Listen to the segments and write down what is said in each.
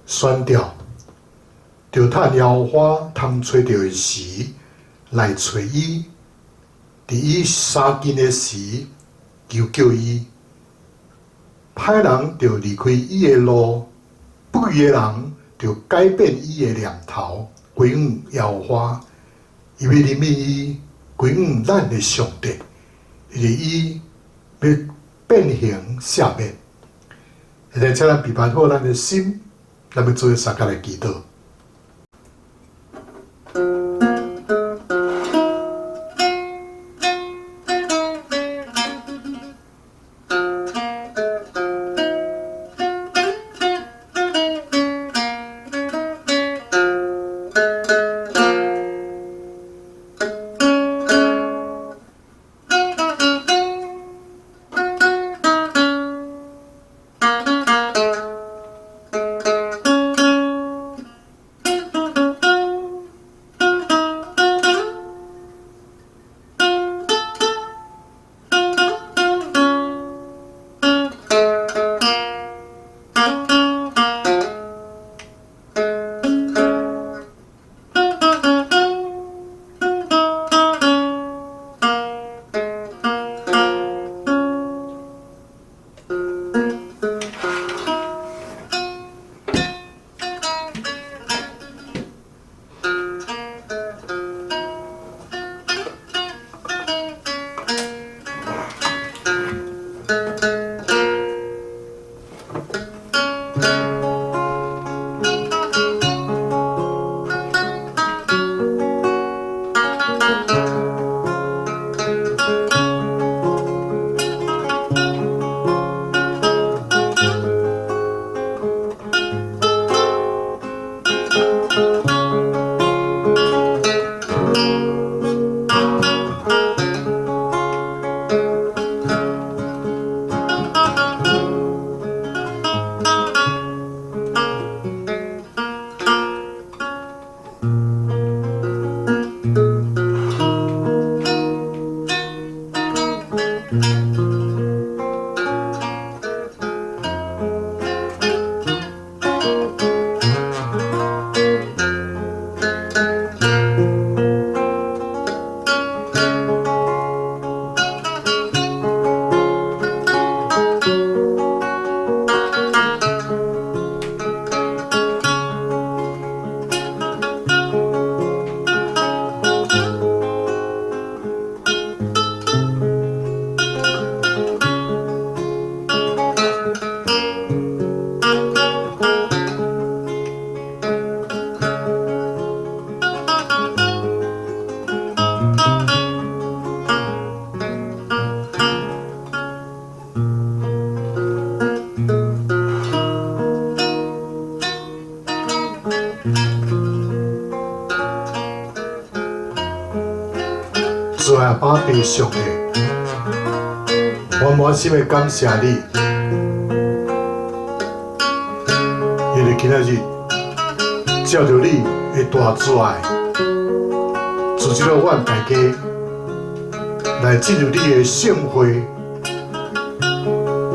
宣吊，著趁耶和華通揣著的時來揣伊，佇伊相近的時求叫伊。歹人著離開伊的路，不義的人著改變伊的念頭，歸向耶和華，伊欲憐憫伊，歸向咱的上帝，因為伊欲變形赦免。現在請咱備辦好咱的心，咱欲做相共來祈禱。主阿爸父上帝，我滿心的感謝你，因為今仔日照著你的大慈愛，組織了阮大家來進入你的聖會，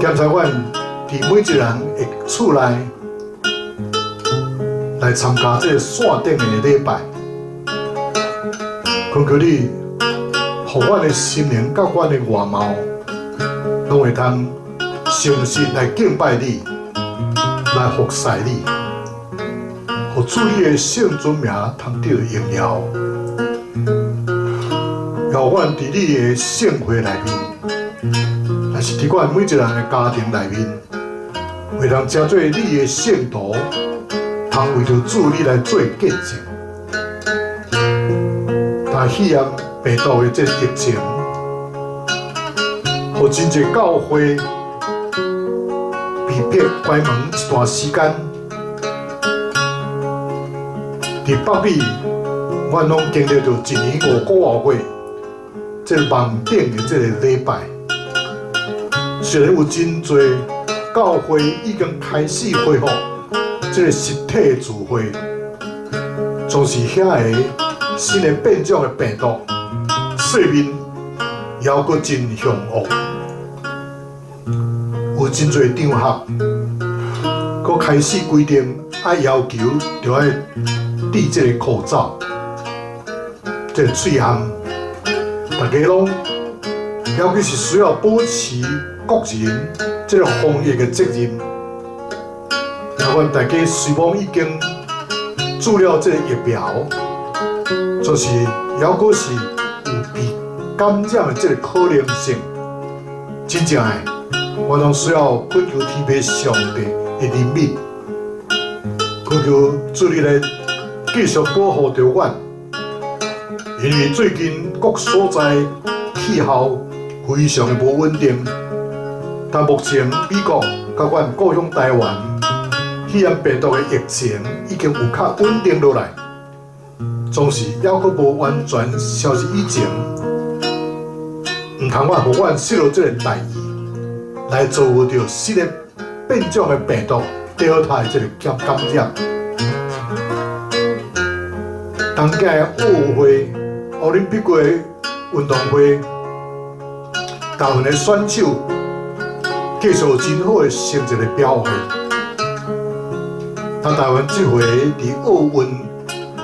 檢查阮佇每一个人的厝內來參加這个線頂的禮拜，懇求你，予阮的心靈佮阮的外貌，攏會當誠實來敬拜你，來服侍你，予主你的聖尊名通得榮耀。予阮佇你的聖會內面，也是佇阮每一個人的家庭內面，會當成做你的聖徒，通為著主你來做見證。但肺炎病毒的這個疫情，予真濟教會被迫關門一段時間。佇北美，阮攏經歷著一年五個外月，這個網頂的這個禮拜。雖然有真濟教會已經開始恢復這個實體的聚會，總是遐个新的變種的病毒，勢面猶閣真兇惡，有真濟場合，閣開始規定愛要求著愛戴這個口罩，這個喙罨，大家攏猶閣是需要保持個人這個防疫的責任。那阮大家雖罔已經注了這個疫苗，就是猶閣是有被感染的這個可能性。真正的，我攏需要懇求天父上帝的憐憫，懇求主你來繼續保護著阮，因為最近各所在氣候非常的無穩定。但目前美國佮阮故鄉台灣肺炎病毒的疫情已經有較穩定落來，總是猶閣無完全消失以前，毋通阮予阮失落這個大意，來遭遇著新的變種的病毒 Delta 的這個感染。當屆的奧運會、奧林匹克運動會，台灣的選手繼續有真好的成績的表現。但台灣這回佇奧運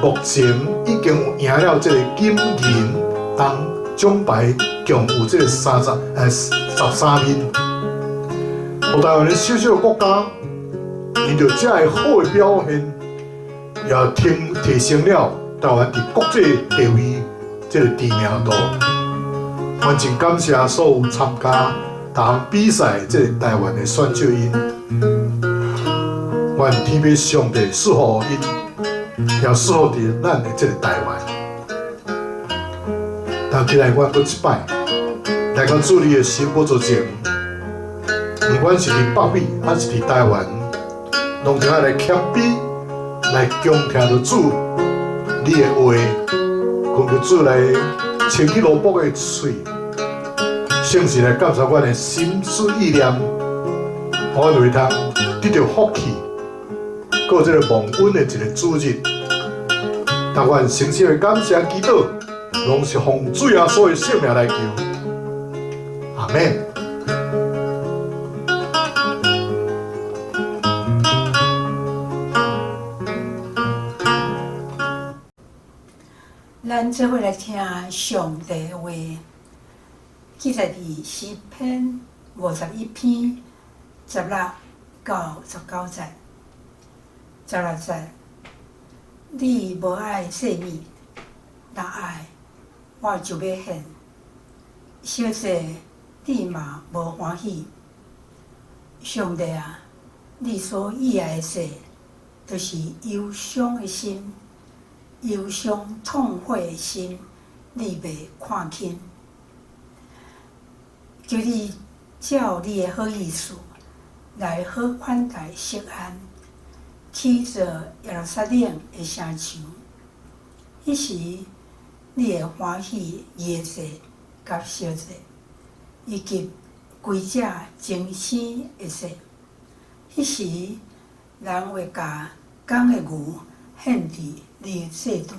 目前已經有贏了這個金銀銅獎牌，共有這個33面。予台灣的小小國家，因著這个好的表現，也提升了台灣佇國際地位這個知名度。阮真感謝所有參加逐項比賽這個台灣的選手𪜶，願天父上帝賜福𪜶，也賜福佇咱的這個台灣。但起來，阮閣一擺來到主你的聖寶座前，毋管是佇北美還是佇台灣，攏著愛來謙卑，來恭聽著主你的話，懇求主來清去蘿蔔的喙，聖神來監察阮的心思意念，予阮會通得著福氣，過這個蒙恩的一個主日。但阮誠心的感謝祈禱，攏是奉主耶穌的聖名來求，阿們。咱做伙來聽上帝的話，記載佇詩篇51篇16到19節。16節，你無愛祭物，若愛，我就欲獻；燒祭，你嘛無歡喜。上帝啊，你所喜愛的祭，就是憂傷的心。憂傷痛悔的心，你袂看輕。求你照你的好意思，來好款待錫安，起造耶路撒冷的城牆。彼時，你會歡喜義的祭佮燒祭，以及歸者精牲的祭。彼時，人會共公的牛獻佇你的祭壇。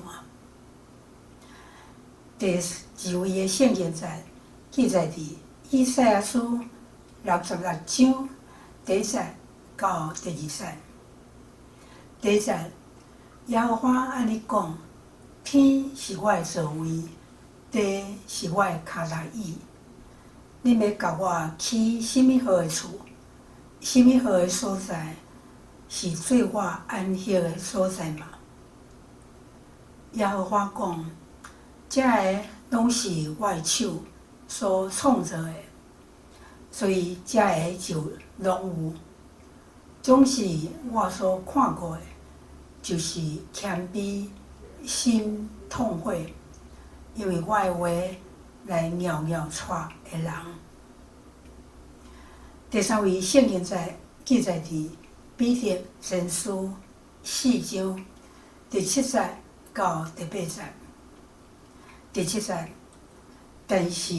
第二位的聖經節記載佇以賽亞書66章第一節到第二節。第一節，耶和華按呢講：天是我的座位，地是我的跤踏椅。恁欲共我起啥物好的厝？啥物好的所在？是做我安息的所在嗎？耶和華講：這个攏是我的手所創造的，所以遮个就攏有。總是我所看過的，就是謙卑、心痛悔，因為我的話來搖搖掣的人。第三位聖經節記載佇彼得前書四章第七節到第八節。第七節，但是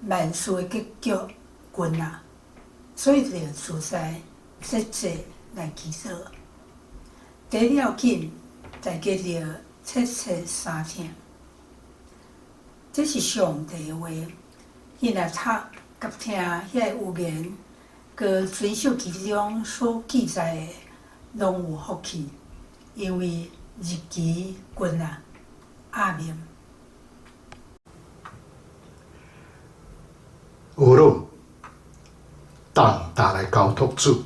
萬事的結局近啊，所以著自在節制來祈禱。第一要緊，大家著切切相聽。這是上帝的話，你若讀佮聽遐個預言，佮遵守其中所記載的，攏有福氣，因為日期近啊。阿們。有咯，重擔來交託主。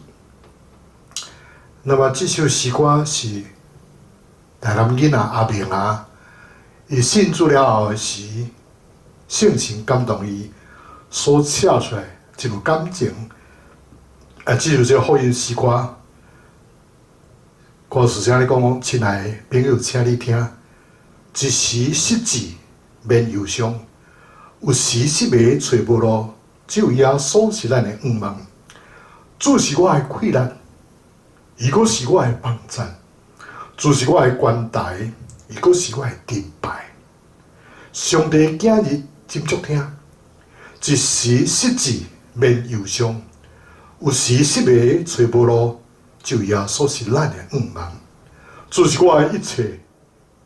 那麼這首詩歌是台南囡仔阿明啊，伊信主了後的時，聖神感動伊所寫出來，真有感情。啊，這首這個福音詩歌，歌詞這按呢講講，親愛的朋友，請你聽，一時失志免憂傷，有時失迷揣無路，只有耶穌是咱的向望。主是我的氣力，伊閣是我的幫贊；主是我的關台，伊閣是我的盾牌。上帝今日斟酌聽，一時失志免憂傷，有時失迷揣無路，只有耶穌是咱的向望。主是我的一切，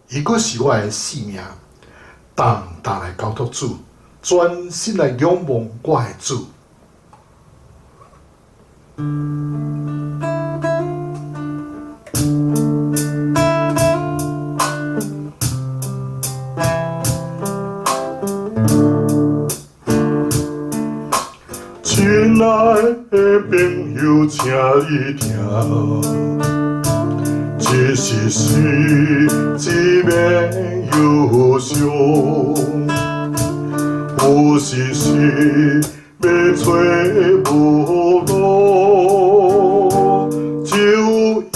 伊閣是我的性命。重擔來交託主，專心來仰望我的主。親愛的朋友，請你聽，一時失志免憂傷，有時失迷揣無路，只有耶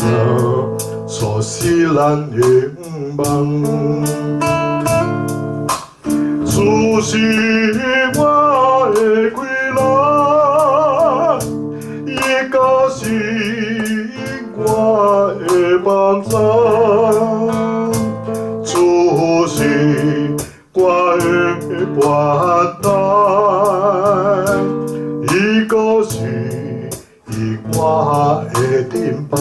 穌是咱的向望。主是我的氣力，伊閣是我的幫贊，主是我的關台，伊閣是我的盾牌。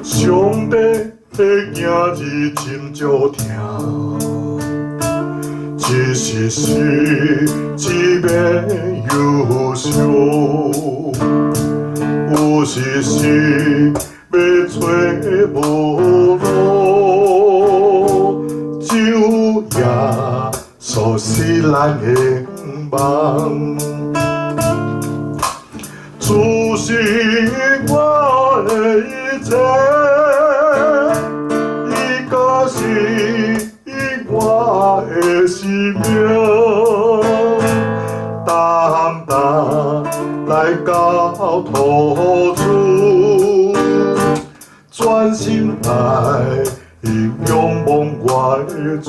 上帝的名字真足聽，一時失志免憂傷，有時失迷揣無路，只有耶穌是咱的向望。主是我的一切，伊閣是我的生命，重擔來交託主，專心來仰望我的主。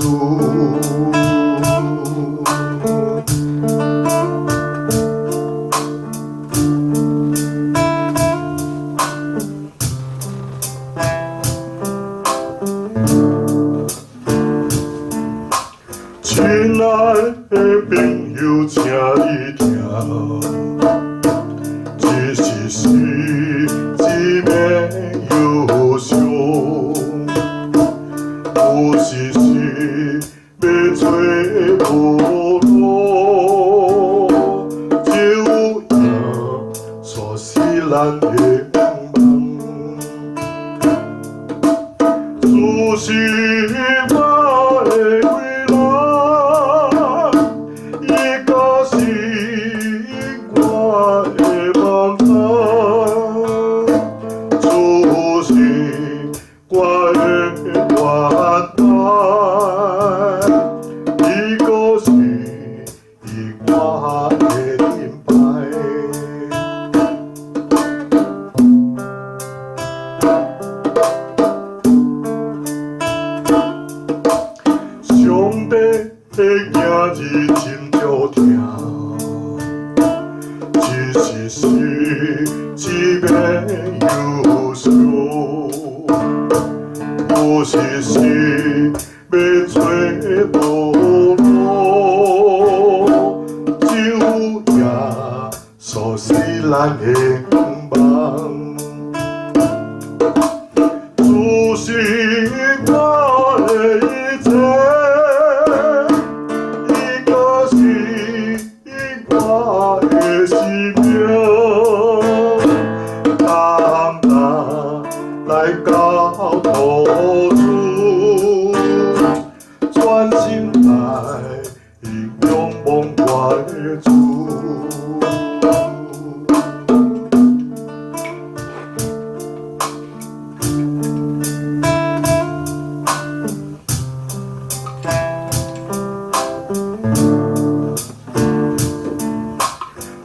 親愛的朋友，請你聽，一時失志免憂傷，有時失迷揣無路，只有耶穌是咱的向望。主是我的氣力，伊閣是我的幫贊，憂傷，有時時欲揣無路，只有耶穌是咱的望。主是我的一切，伊閣是我的生命，擔擔來交託主，全心來仰望我的主。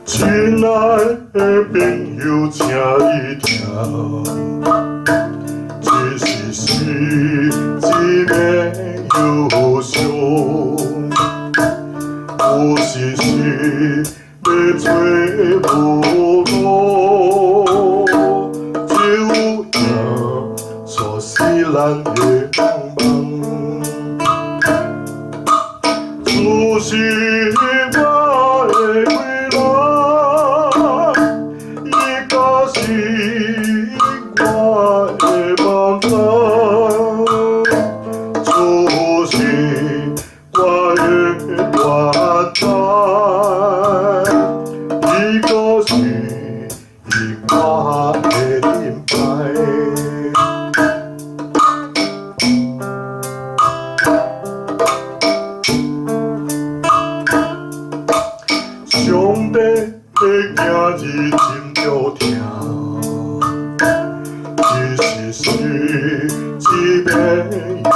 親愛的朋友，請你聽，這是時只免憂傷，有時時欲揣無路，只有耶穌是咱的望。主是我的未來，伊閣是我的望啊。主是我的原台，伊閣是我的盾牌。上帝的名字真著疼，一時時只免憂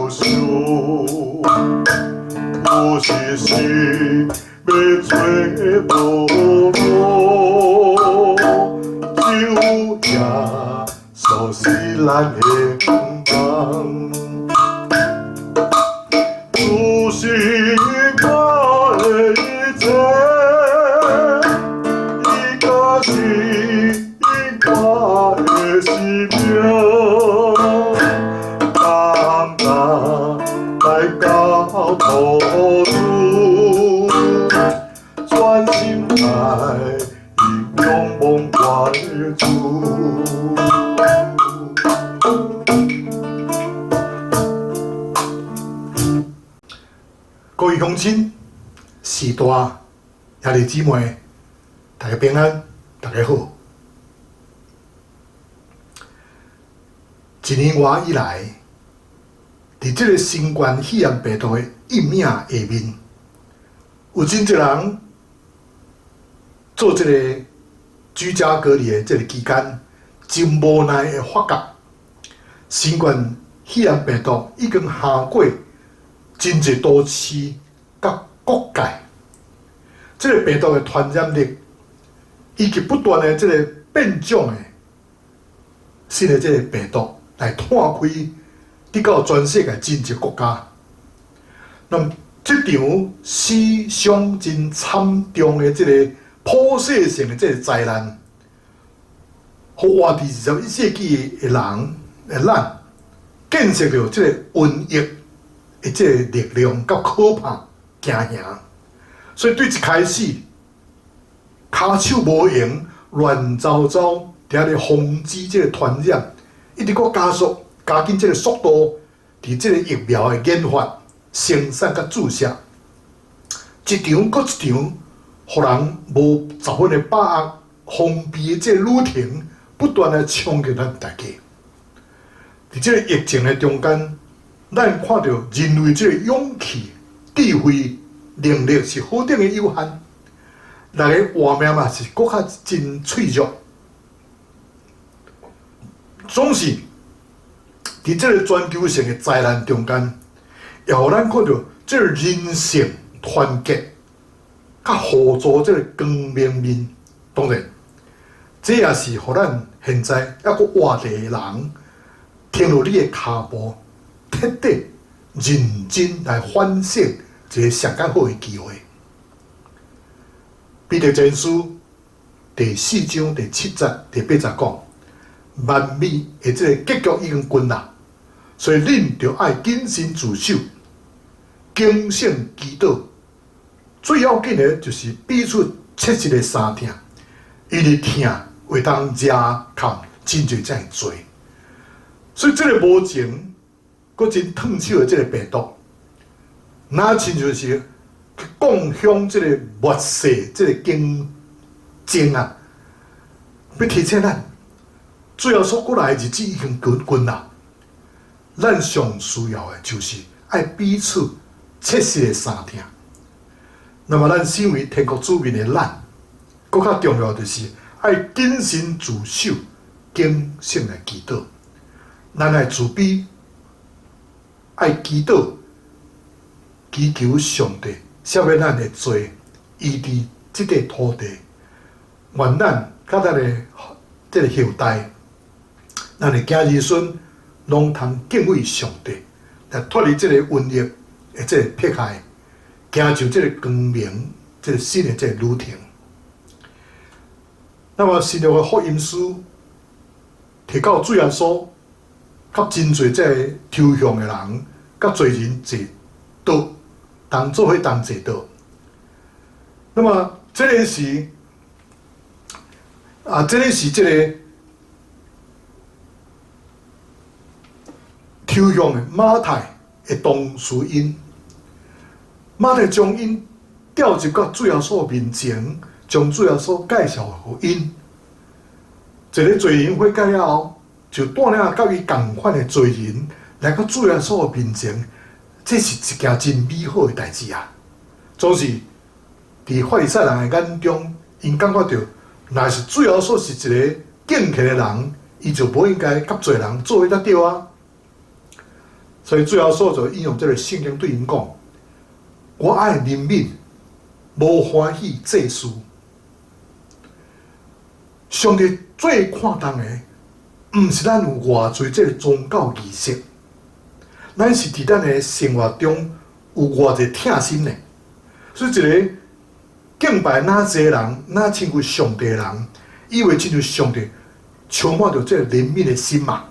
傷，有時時欲揣無路，只有耶穌是咱的望。主是我的一切，伊閣是我的生命，擔擔來交託主，全心來仰望我的主。各位鄉親、序大、兄弟姊妹，大家平安，大家好。一年外以來，佇這個新冠肺炎病毒的陰影下面，有真濟人做這個居家隔離的這個期間，真無奈的發覺，新冠肺炎病毒已經行過真濟都市佮國界，這個病毒的傳染力，以及不斷的這個變種的新的這個病毒來湠開，直到全世界真濟國家。那麼這場死傷真慘重的這個普世性的這個災難，予活佇21世紀的人的咱見識著這個瘟疫的這個力量佮可怕驚嚇，所以對一開始，跤手無閒，亂糟糟，佇遐咧防止這個傳染，一直閣加速，加緊這個速度，佇這個疫苗的研發、生產佮注射，一場閣一場，予人無十分的把握，防備的這個旅程，不斷來衝擊咱大家。佇這個疫情的中間，咱看著人類這個勇氣、智慧、能力是何等的有限，大家活命嘛是閣較真脆弱。總是佇這個全球性的災難中間，也予咱看著這個人性團結、佮互助這個光明面。當然，這也是予咱現在猶閣活著的人，停落你的跤步，徹底認真來反省一個上較好的機會。彼得前書第四章第七節、第八節講，萬物的這个結局已經近啦，所以恁著愛謹慎自守，警醒祈禱。最要緊的就是彼此切實的相疼，因為疼會當遮蓋真濟這个罪。所以這个無情、閣真燙手的這个病毒，若親像是去共享這个末世這个警鐘啊，欲提醒咱，主耶穌閣來的日子已經近近啦。咱上需要的就是愛彼此切實的相疼。那麼，咱身為天國子民的咱，閣較重要就是愛謹慎自守，警醒來祈禱。咱愛自卑，愛祈禱，祈求上帝赦免咱的罪，醫治這塊土地。願咱佮咱的這个後代，咱的囝兒孫，攏通敬畏上帝，來脫離這个瘟疫的這个迫害，行上這个光明、這个新的這个旅程。那麼新約的福音書提到主耶穌，佮真濟這个抽象的人，佮罪人坐桌，同做伙同坐桌。那麼這个是啊，這个是這个抽象的馬太的同事𪜶，馬太將𪜶召集到主耶穌面前，將主耶穌介紹予𪜶。一个罪人悔改了後，就帶領佮伊仝款的罪人來到主耶穌面前，這是一件真美好的代誌啊！總是佇法利賽人的眼中，𪜶感覺著，若是主耶穌是一个敬虔的人，伊就無應該佮罪人做伙才對啊。所以主耶穌就引用這个聖經對𪜶講：我愛憐憫，無歡喜祭祀。上帝最看重的，毋是咱有偌濟這个宗教儀式，咱是佇咱的生活中有偌濟疼心呢？所以一个敬拜若濟人，若親近上帝的人，伊會親像上帝充滿著這个憐憫的心嘛？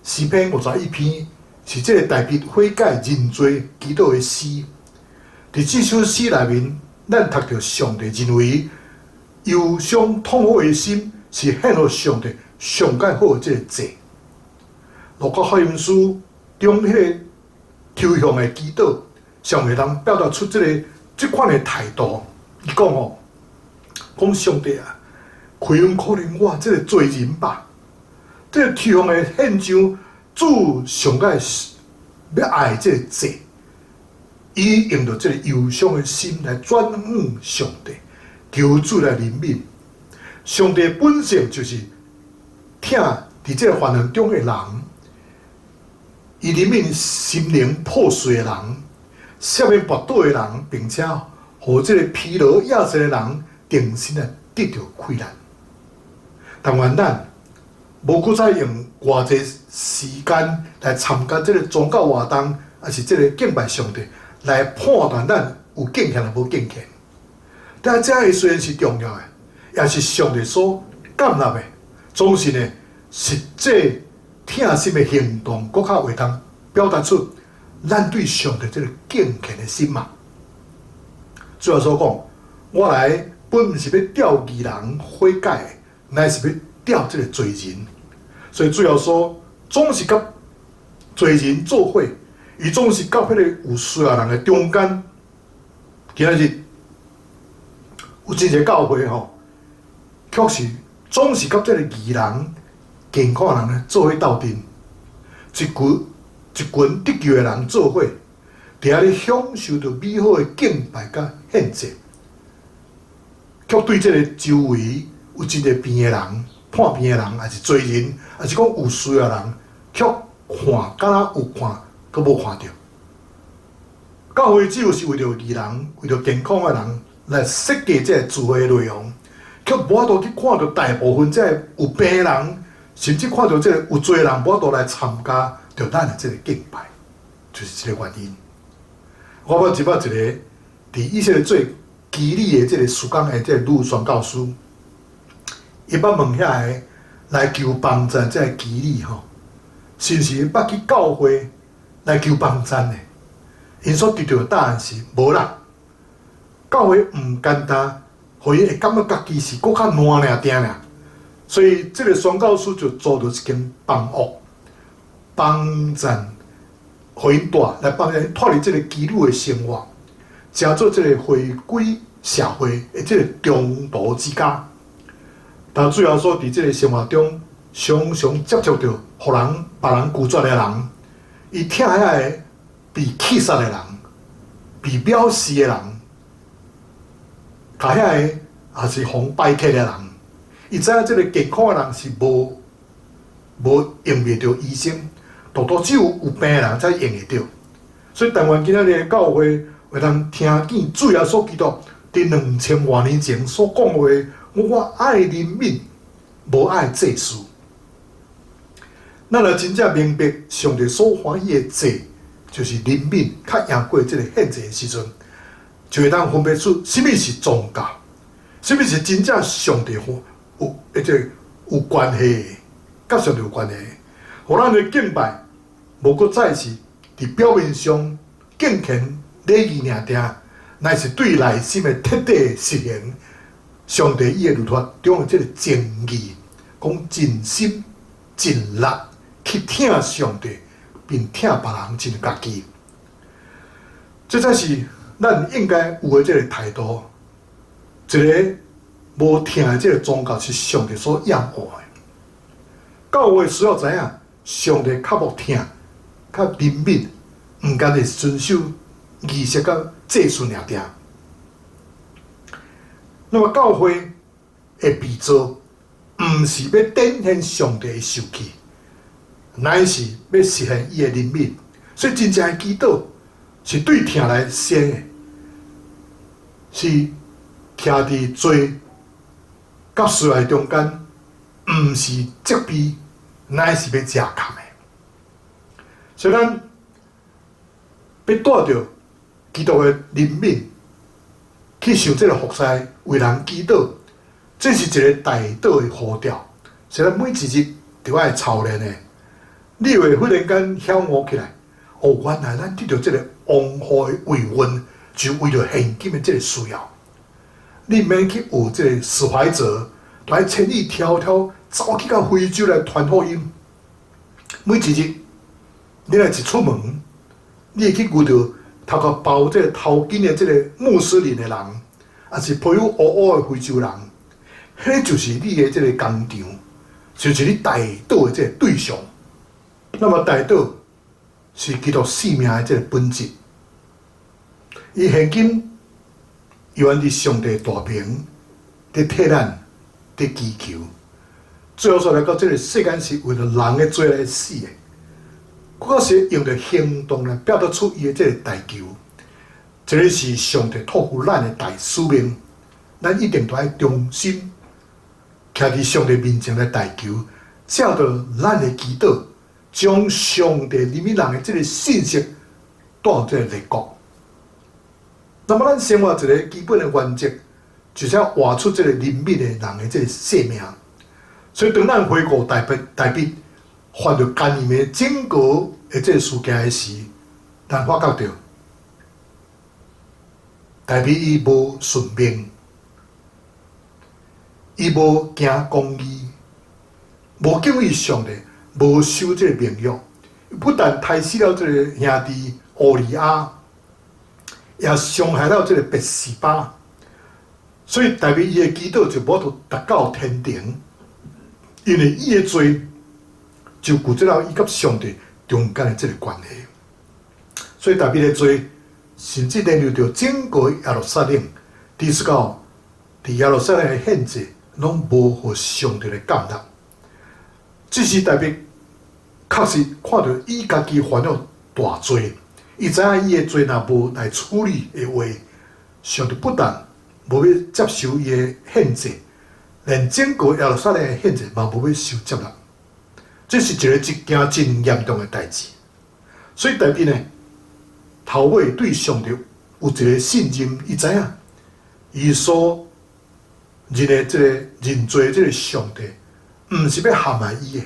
詩篇51篇是這个大衛悔改認罪祈禱的詩。佇這首詩內面，咱讀著上帝認為憂傷痛苦的心是獻予上帝上蓋好的這个祭。路加福音書中彼个抽象的祈禱，上會當表達出這个這款的態度。伊講吼，講上帝啊，開恩可憐我這个罪人吧。這个抽象的現象，主上蓋欲愛這个祭，伊用著這个憂傷的心來轉向上帝，求主來憐憫。上帝本性就是疼佇這个患難中的人，伊憐憫心靈破碎的人，赦免跋倒的人，並且予這个疲勞厭世的人重新來得著氣力。但願咱無閣再用偌濟時間來參加這个宗教活動，抑是這个敬拜上帝，來判斷咱有敬虔抑無敬虔。但這个雖然是重要的，也是上帝所接納的，總是呢，實際疼心的行動，閣較會當表達出咱對上帝這个敬虔的心嘛。主耶穌講：我來本毋是欲召義人悔改的，乃是欲召這个罪人。所以主耶穌總是佮罪人做伙，伊總是佮彼个有需要人的中間。今仔日有真濟教會吼，卻是總是佮這个義人、健康人呢做伙鬥陣，一群一群得救的人做伙，佇遐咧享受著美好的敬拜佮獻祭，卻對這个周圍有真濟病的人、破病的人，抑是罪人，抑是講有需要的人，卻看敢若有看，閣無看著。教會只有是為著義人、為著健康的人來設計這个聚會的內容，卻無法度去看著大部分這个有病的人，甚至看著這个有罪的人，無法度來參加著咱的這个敬拜，就是這个原因。我捌一捌一个佇以色列做妓女的這个事工的這个女宣教師，伊捌問遐个來求幫贊這个妓女吼，是毋是捌去教會來求幫贊的？𪜶所得著的答案是無啦。教會毋簡單，予伊會感覺家己是閣較爛爾定爾，所以這个宣教師就租著一間房屋，幫贊，予𪜶住來幫𪜶脫離這个妓女的生活，成做這个回歸社會的這个中途之家。但主耶穌佇這个生活中，常常接觸著予人別人拒絕的人，伊疼遐个被棄殺的人，被藐視的人，共遐个也是予排斥的人。伊知影這个健康的人是無無用袂著醫生，獨獨只有有病的人才用會著。所以，但願今仔日的教會會當聽見主耶穌基督佇2000外年前所講的話：我愛憐憫，無愛祭司。咱若真正明白上帝所歡喜的祭，就是憐憫，較贏過這个獻祭的時陣，就會當分別出啥物是宗教，啥物是真正上帝有彼個有關係的，佮上帝有關係的。予咱的敬拜，無閣再是佇表面上敬虔禮儀爾定，乃是對內心的徹底實行上帝伊的律法中的這个正義，講盡心盡力去疼上帝，並疼別人親像家己。這才是咱應該有的這个態度。一个無疼的這个宗教是上帝所厭惡的。教會需要知影，上帝較慕疼、較憐憫，毋干焦是遵守儀式佮祭司爾定。那麼教會的被造，毋是欲展現上帝的受氣，乃是欲實現伊的憐憫。所以真正的祈禱是對疼來生的，是徛佇罪佮需要中間，毋是責備，乃是欲遮蓋的。所以咱欲帶著基督的憐憫去受這个服侍，為人祈禱，這是一個代禱的呼召，是咱每一日都愛操練的。你會忽然間曉悟起來，哦，原來咱得著這个王后的位份，就為著現今的這个需要。你毋免去學這个史懷哲，來千里迢迢走去到非洲來傳福音。每一日，你若一出門，你會去遇著頭殼包這个頭巾的這个穆斯林的人，抑是皮膚烏烏的非洲人，彼就是你的這个工場，就是你代禱的這个對象。那麼代禱是基督性命的這个本質。伊現今猶原佇上帝大爿，佇替咱佇祈求。最後煞來到這个世間是為著人的罪來死的，閣是用著行動來表達出伊的這个代求。這个是上帝託付咱的大使命，咱一定都愛忠心，徛佇上帝面前來代求，藉著咱的祈禱，將上帝憐憫人的這个信息帶予這个列國。那麼，咱生活一个基本的原則，就是要活出這个憐憫的人的這个生命。所以，當咱回顧大衛，大衛犯著姦淫的整個的這个事件的時，咱發覺著大衛伊無順命，伊無行公義，無敬畏上帝，無守這个盟約，不但刣死了這个兄弟烏利亞，也傷害了這个拔示巴，所以大衛伊的祈禱就無法度達到天庭，因為伊的罪就拒絕了伊佮上帝中間的這个關係，所以大衛的罪甚至連累著整個耶路撒冷，直至到佇耶路撒冷的獻祭攏無予上帝的接納，這時大衛確實看著伊家己犯了大罪。伊知影伊的罪若無來處理的話，上帝不但無欲接受伊的獻祭，連整個耶路撒冷的獻祭嘛無欲受接納。這是一個一件真嚴重的代誌。所以大衛呢，頭尾對上帝有一個信任，伊知影伊所認的這個認罪這個上帝，毋是欲陷害伊的，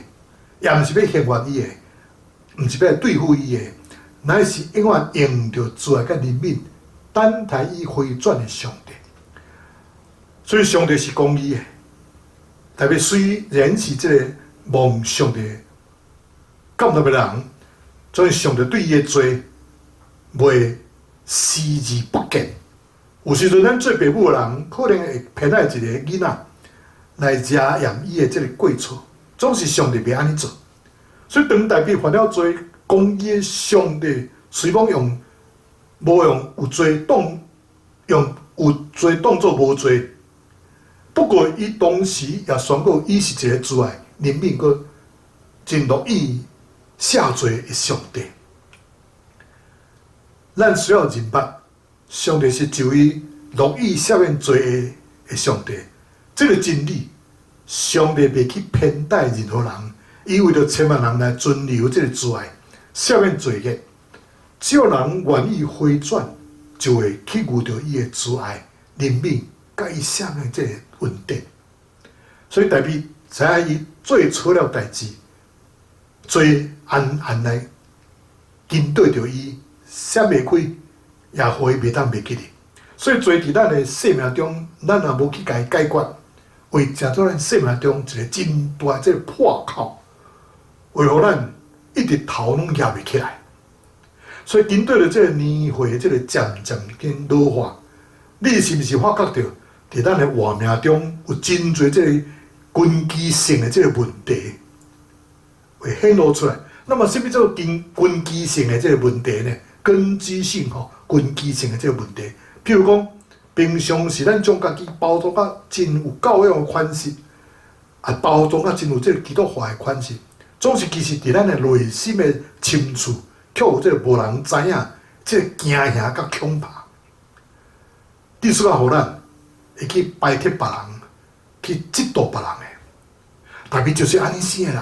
也毋是欲刑罰伊的，毋是欲對付伊的，乃是永遠用著慈愛佮憐憫，等待伊回轉的上帝。所以上帝是公義的，大衛雖然是這個蒙上帝感動的人，所以上帝對伊的罪袂視而不見。有時陣咱做爸母的人，可能會偏愛一個囡仔來遮掩伊的這個過錯，總是上帝袂按呢做。所以當大衛犯了罪，公義的上帝雖罔用無用有罪當用有罪當做無罪，不過伊當時也宣告伊是一個慈愛、憐憫、閣真樂意赦罪的上帝。咱需要認捌，上帝是一位樂意赦免罪的上帝。這個真理，上帝袂去偏待任何人，伊為著千萬人來存留這個慈愛，赦免罪孽。只要人願意回轉，就會去遇著伊的慈愛、憐憫，佮伊赦免這個恩典。所以大衛知影伊做錯了代誌，罪暗暗來針對著伊，閃袂開，也予伊袂當袂記得。所以罪佇咱的生命中，咱若無去共伊解決，會成做咱生命中一個真大這個破口，會予咱一直頭攏攑袂起來。所以針對著這個年歲的這個漸漸緊老化，你是毋是發覺著，佇咱的活命中有真濟這個根基性的這個問題會顯露出來？那麼，啥物做根基性的這個問題呢？根基性吼，根基性的這個問題，譬如講，平常時咱將家己包裝甲真有教養的款式，啊，包裝甲真有這個基督化的款式，總是其實佇咱的內心的深處，卻有這個無人知影，這個驚嚇佮恐怕。致使予咱會去排斥別人，去嫉妒別人的，大衛就是按呢生的人。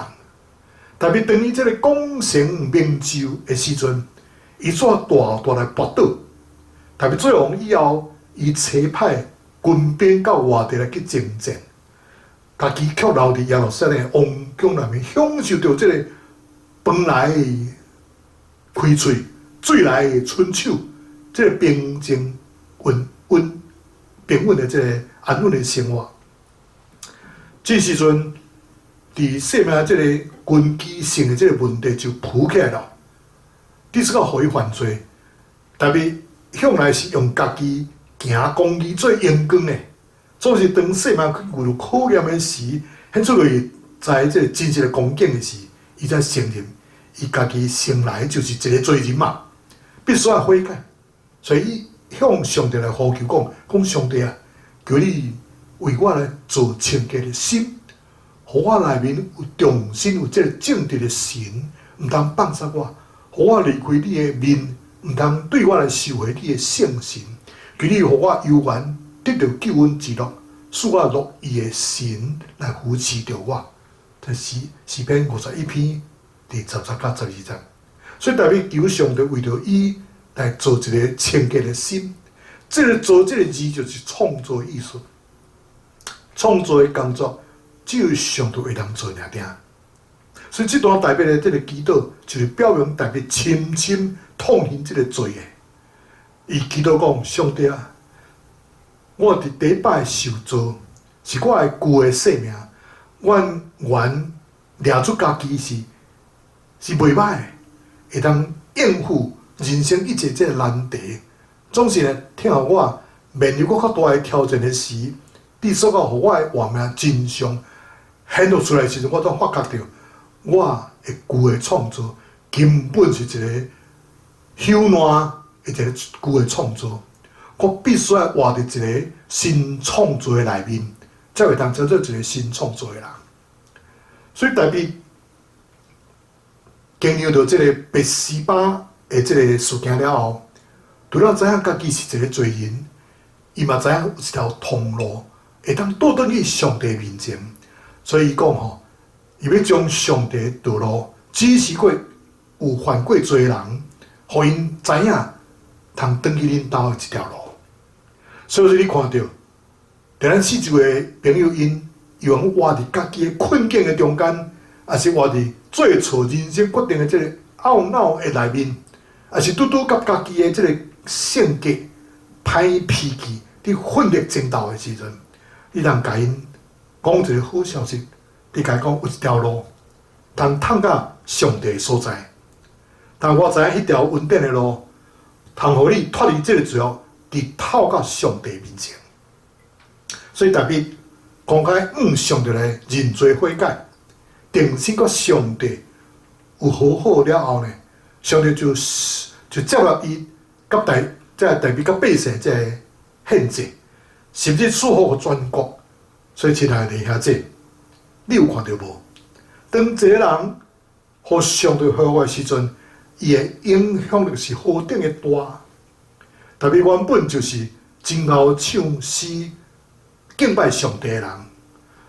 大衛當伊這個功成名就的時陣，伊煞大大來跋倒。大衛做王以後，伊差派軍兵到外地來去征戰，家己卻留佇耶路撒冷王宮內面，享受著這個飯來開喙、水來伸手，這個平靜穩穩平穩的這個安穩的生活。這時陣，佇生命這個根基性的這個問題就浮起來了。致使予伊犯罪，大衛向來是用家己行公義做榮光的，總是當生命去遇著考驗的時，顯出來在這個真實的光景的時，伊才承認伊家己生來就是一個罪人嘛，必須愛悔改。所以伊向上帝來呼求講：講上帝啊，求你為我來造清潔的心，予我內面有重新有這個正直的神，毋通放殺我，予我離開你的面，毋通對我來收回你的聖神。求你予我猶原得著救恩之樂，賜我樂意的神來扶持著我。這是詩篇51篇第10節到12節。所以大衛求上帝為著伊來造一個清潔的心。這個造這個字就是創造意思。創造的工作只有上帝會當做爾爾。所以這段大衛的這個祈禱，就是表明大衛深深痛恨這個罪的。伊祈禱講：上帝啊，我佇第一擺受造，是我的舊的生命，我原掠出家己是袂䆀的，會當應付人生一切這個難題。總是呢，疼予我面臨閣較大的挑戰的時，致使到予我的活命真相顯露出來的時陣，我才發覺著我的舊的創造根本是一個朽爛的一個舊的創造，我必須愛活佇一個新創造的內面，才會當成做一個新創造的人。所以大衛經歷著這個拔示巴的這個事件了後，除了知影家己是一個罪人，伊嘛知影有一條通路會當倒轉去上帝面前，所以伊講吼，伊欲將上帝的道路指示過有犯過罪的人，予𪜶知影通轉去恁兜的這條路。所以你看著，佇咱四周的朋友𪜶，犹原活佇家己的困境的中間，抑是活佇做錯人生決定的這個懊惱的內面，抑是拄拄佮家己的這個性格歹脾氣佇奮力爭鬥的時陣，你通共𪜶講一個好消息，你共伊講有一條路，通通到上帝的所在。但我知影彼條恩典的路，通予你脫離這個罪惡，直透到上帝面前。所以大衛公開向上帝來認罪悔改，重新佮上帝有和好了後呢，上帝就接納伊佮大這個大衛佮百姓這個獻祭，甚至賜福予全國。所以親愛的弟兄姊，你有看著無？當一個人予上帝祝福的時陣，伊的影響力是何等的大。大衛原本就是真𠢕唱詩敬拜上帝的人，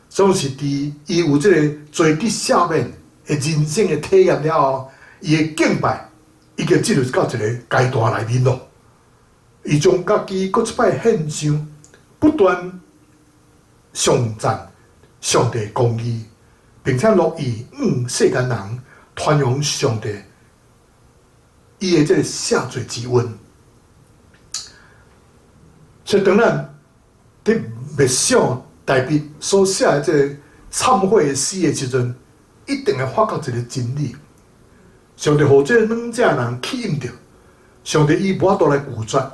總是佇伊有這個罪得赦免的人生的體驗了後，伊的敬拜已經進入到一個階段內面囉。伊將家己閣一擺獻上，不斷頌讚上帝公義，並且樂意向世間人傳揚上帝伊的這個赦罪之恩。所以當咱佇默想大衛所寫的這個懺悔的詩的時陣，一定會發覺一個真理：上帝予這個軟弱人去應著，上帝伊無法度來拒絕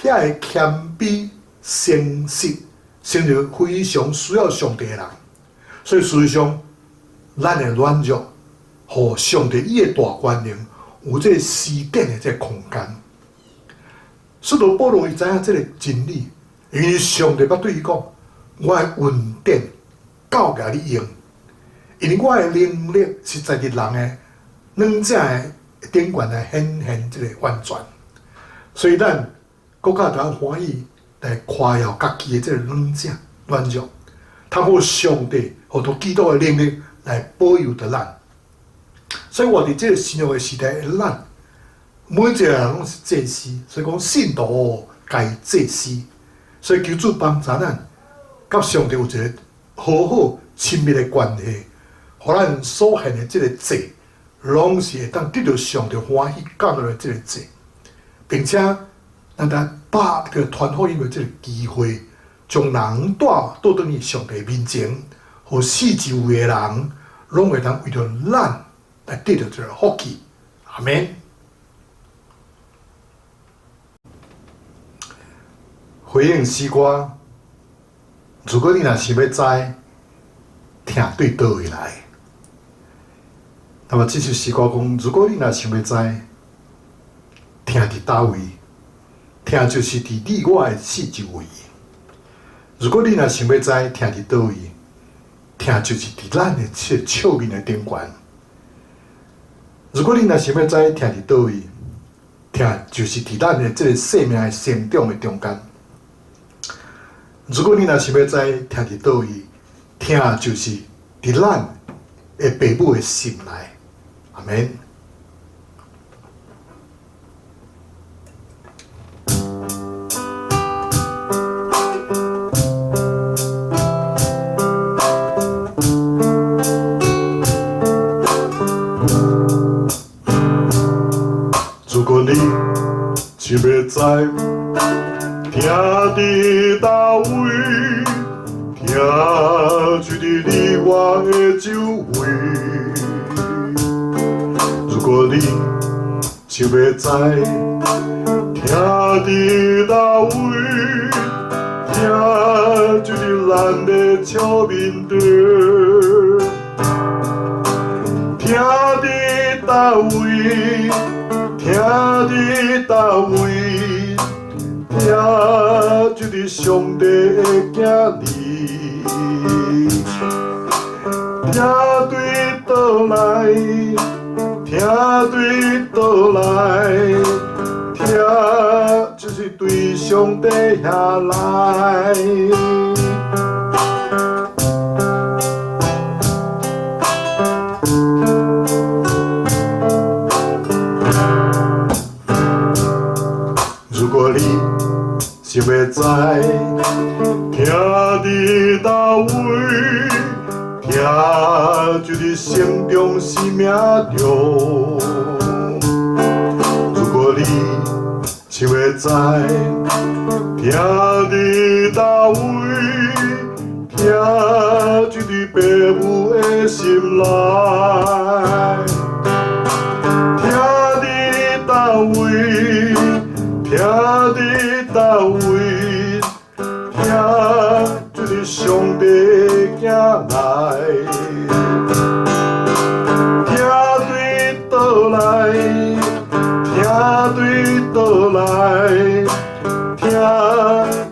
遐个謙卑、誠實，成為非常需要上帝的人。所以事實上，咱的軟弱，予上帝伊的大權能有這個施展的這個空間。使徒保羅伊知影這個真理，因為上帝捌對伊講：我的恩典夠共你用，因為我的能力是在佇人的軟弱的頂懸來顯現這個完全。所以咱閣較當歡喜來誇耀家己的這個軟弱、軟弱，通予上帝予基督的能力來保佑著咱。所以活佇這個新約的時代的咱，每一個人攏是祭司，所以講信徒皆祭司。所以求主幫助咱，佮上帝有一個和好親密的關係，予咱所獻的這個祭，攏是會當得著上帝歡喜感動的這個祭，並且咱來把握傳福音的這個機會，將人帶倒轉去上帝面前，予四周圍的人攏會當為著咱來得著這個福氣。阿們。回應詩歌，如果你若想欲知疼對佗位來，那麼這首詩歌講，如果你若想欲知疼佇佗位，疼就是佇你我的四周圍。如果你若想欲知疼佇佗位，疼就是佇咱的這個笑面的頂懸。如果你若想欲知疼佇佗位，疼就是佇咱的這個生命的成長的中間。如果你若想欲知疼佇佗位，疼就是佇咱的父母的心內。阿們。如果你想欲知疼佇佗位，疼就佇你我的周圍。如果你想欲知疼佇佗位，疼就佇咱的笑面頂。疼佇佗位，疼佇佗位，疼就佇上帝的囝兒。疼對佗來，疼對佗來，疼就是對上帝遐來。如果你想欲欲知，疼佇佗位，疼就佇心中生命中。如果你想欲知，疼佇佗位，疼就佇爸母的心內。疼佇佗位，疼佇佗位，疼就佇上帝的囝內。疼對佗來，疼對佗來，疼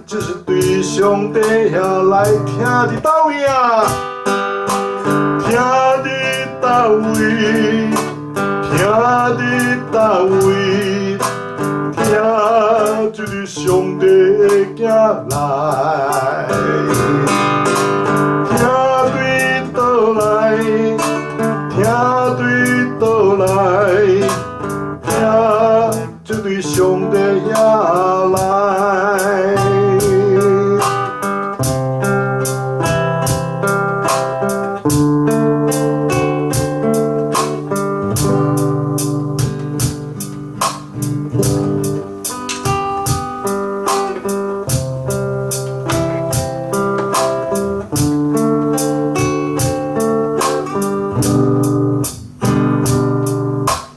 就是對上帝遐來。疼佇佗位啊？疼佇佗位，疼佇佗位，疼就佇上帝的囝內。疼對佗來，疼對佗來，疼就對上帝遐來。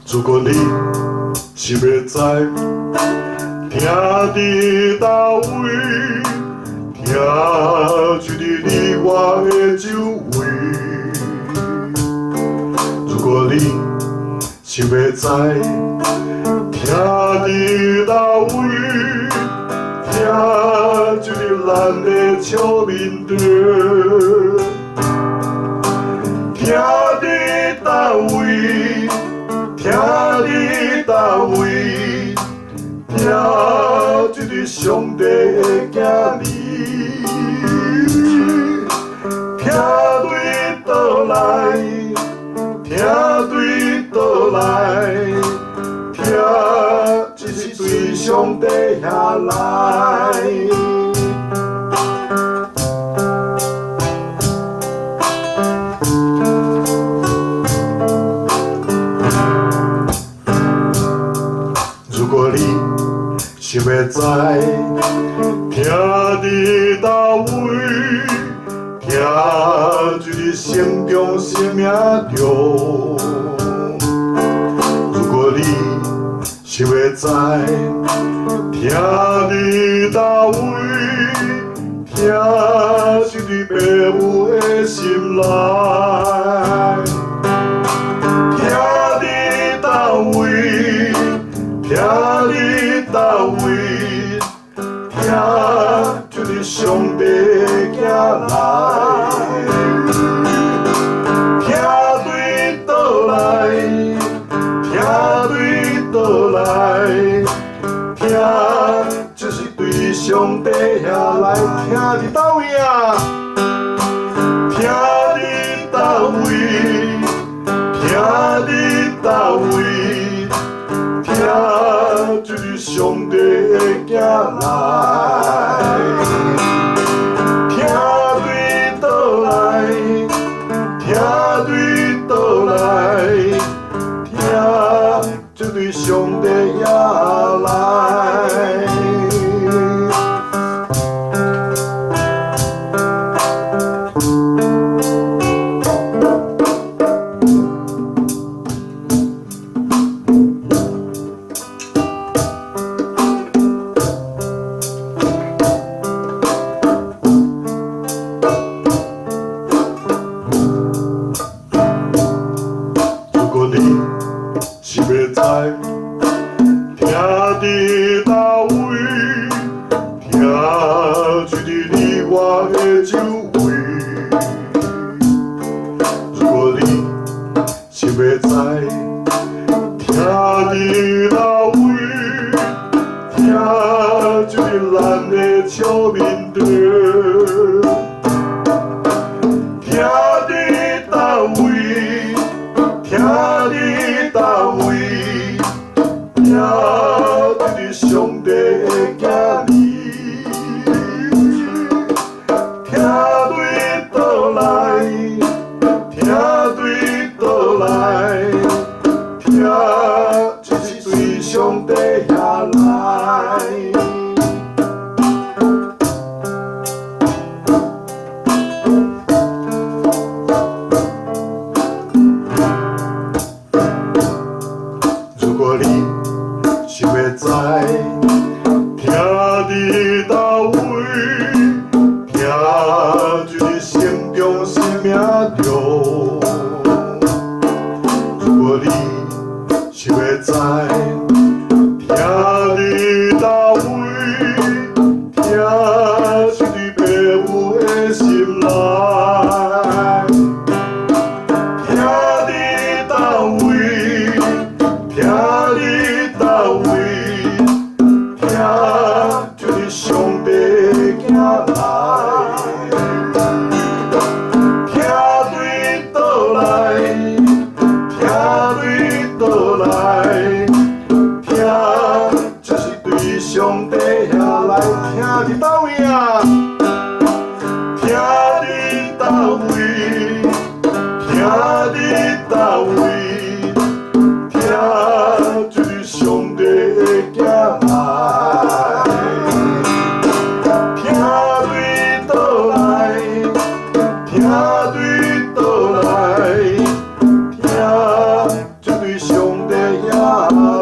如果你想欲知，疼佇佗位，疼就佇你我的周圍。如果你想欲知，疼佇佗位，疼就佇咱的笑面中。疼佇佗位，疼佇佗位，疼就佇上帝的囝兒。疼對佗來，疼對佗來，疼就是對上帝遐來。如果你想欲知，疼佇佗位，疼就佇心中生命中。如果你想欲知，疼佇佗位，疼就佇爸母的心內。疼佇佗位，疼佇佗位，疼就佇上帝的囝內。疼對佗來，疼對佗來，疼就是對上帝遐來。疼佇佗位啊？疼佇佗位，疼佇佗位，疼就佇上帝的囝內。疼對佗來，疼對佗來，疼就對上帝遐來。如果你想欲知，是欲知，疼佇佗位，疼是佇爸母的心內。疼佇佗位，疼佇佗位，疼就是上帝的囝來。疼對倒來，疼對倒來，疼就是對上帝遐來。疼佇佗位啊？疼佇佗位？疼佇佗位？疼就是上帝的囝來。疼對倒來，疼對倒來，疼就對上帝遐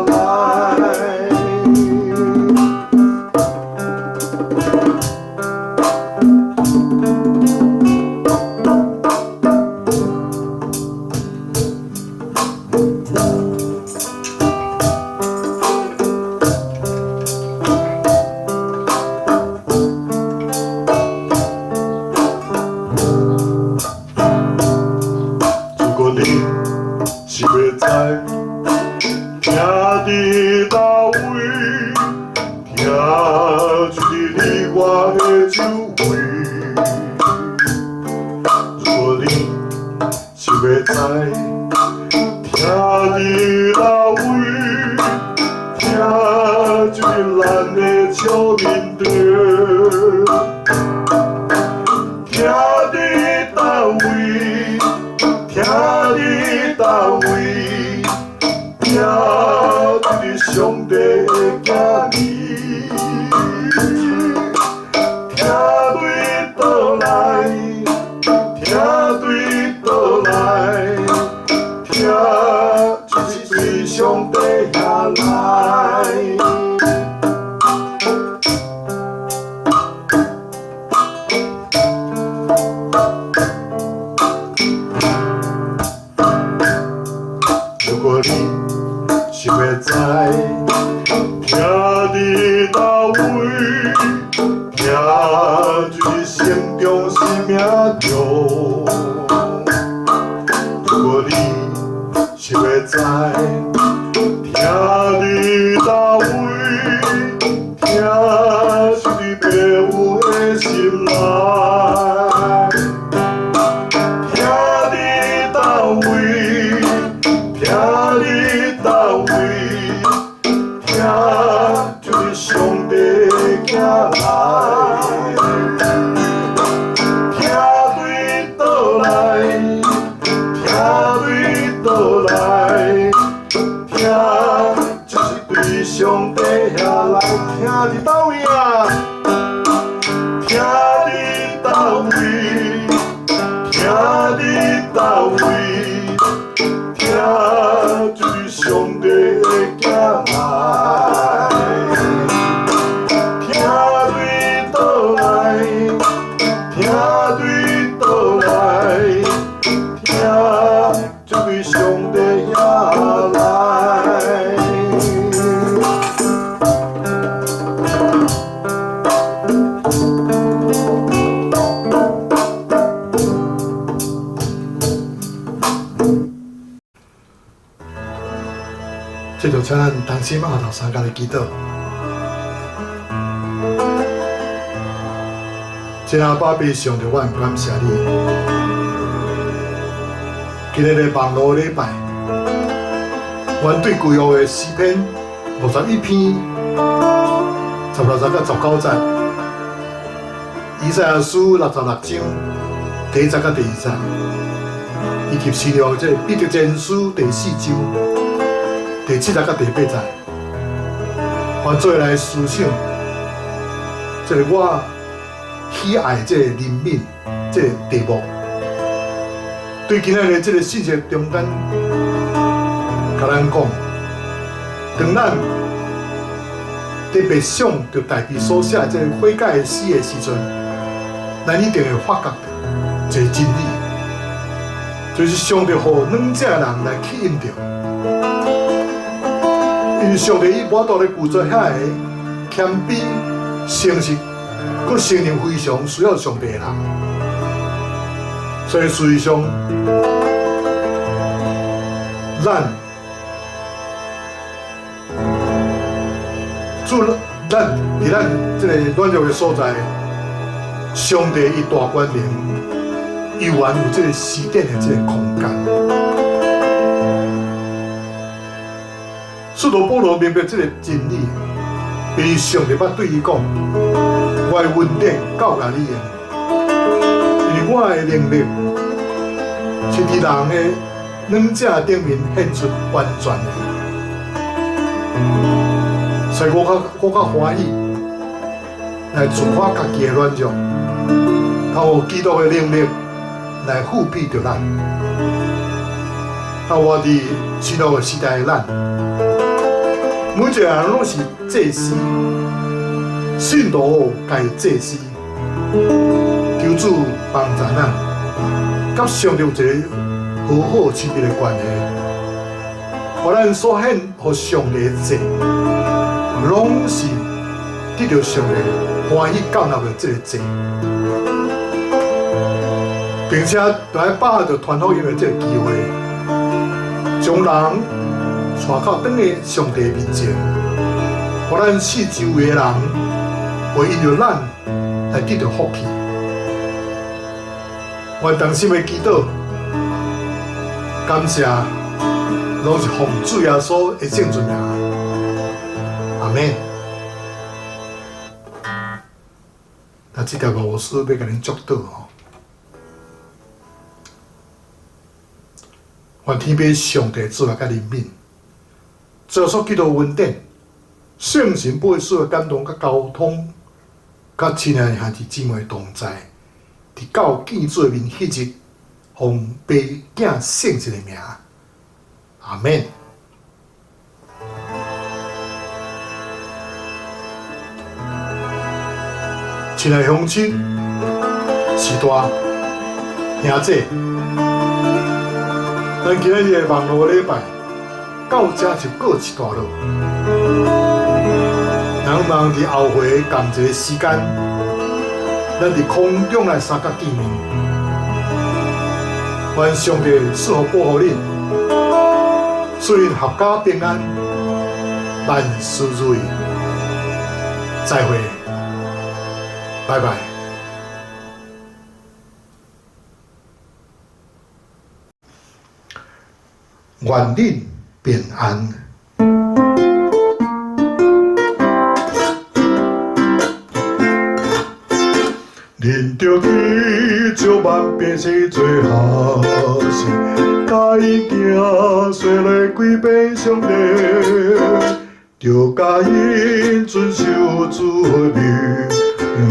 來。如果你是欲知，疼佇佗位，疼就是你我的周圍。如果你是欲知，疼佇佗位，疼就是咱的笑面對。疼佇佗位，疼佇佗位，疼就是上帝的囝兒。疼對倒來，疼對倒來，疼就是對上帝遐來。如果你是欲知，疼佇佗位，疼就是心中生命中。如果你是欲知，疼佇佗位，疼是佇爸母的心內。疼佇佗位，疼佇佗位，疼就是上帝的囝來。疼對倒來，疼對倒來，疼就是對上帝遐來。疼佇佗位啊？疼佇佗位？疼佇佗位？疼就是上帝的囝來。疼對倒來，疼對倒來，疼就對上帝遐來。這就請咱同心阿頭三共來祈禱。親愛爸爸上帝，我很感謝你。今日的網路禮拜，阮對舊約的詩篇51篇16節到19節，以賽亞書66章第1節到第2節，以及新約這彼得前書第4章第7節到第8節，阮做來思想，這个我喜愛這个憐憫這个題目，對今仔日這个信息中間，共咱講，當咱佇默想著大衛所寫這个悔改的詩的時陣，咱一定會發覺著一個真理，就是上帝予軟弱人來吸引著。因為上帝伊無法度來拒絕遐个謙卑、誠實、閣承認非常需要上帝的人。所以事實上，咱主咱佇咱這个軟弱的所在，上帝伊大權能，猶原有這个施展的這个空間。使徒保羅明白這个真理，因為上帝捌對伊講：我的恩典夠予你用，因為我的能力是佇人的軟弱頂面顯出完全的。所以我較歡喜來自誇家己的軟弱，透過基督的能力來覆庇著咱。啊，活佇新約的時代的咱，每一个人攏是祭司，信徒共祭司，求主幫助咱，佮上帝有一个和好親密的關係。予咱所獻予上帝的祭，攏是得著上帝歡喜接納的這个祭，並且著愛把握著傳福音的這个機會，將人帶到轉來上帝面前，予咱四周圍的人會因著咱來得著福氣。願同心的祈禱，感謝，攏是奉主耶穌的聖尊名，阿們。那這條牧師欲共恁祝禱吼，願天父上帝慈愛佮憐憫，主耶穌基督恩典，聖神保惠師的感動佮交通，佮親愛的兄弟姊妹同在，直到見主的面彼日，奉父子聖神的名，阿們。親愛鄉親、序大、兄姐，咱今仔日的網路禮拜到這就告一段落。咱望佇後回仝一个時間，咱佇空中來相佮見面。願上帝賜福保護恁，賜恁闔家平安，萬事如意。再會。拜拜。願恁平安。恁著去招萬百姓做學生，教𪜶行洗禮歸予上帝，著教𪜶遵守主的命令，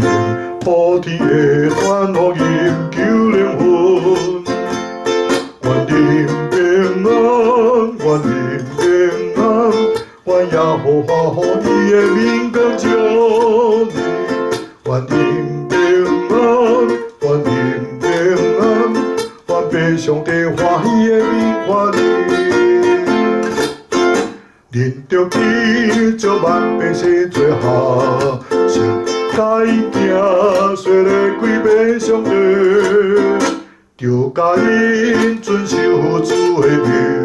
普天的傳福音救靈魂。願恁平安，願恁平安，願耶和華予伊的面光照你，願恁平安，願恁平安，願父上帝歡喜的面看恁。恁著去招萬百姓做學生，教𪜶行洗禮歸予上帝，著教𪜶遵守主的命。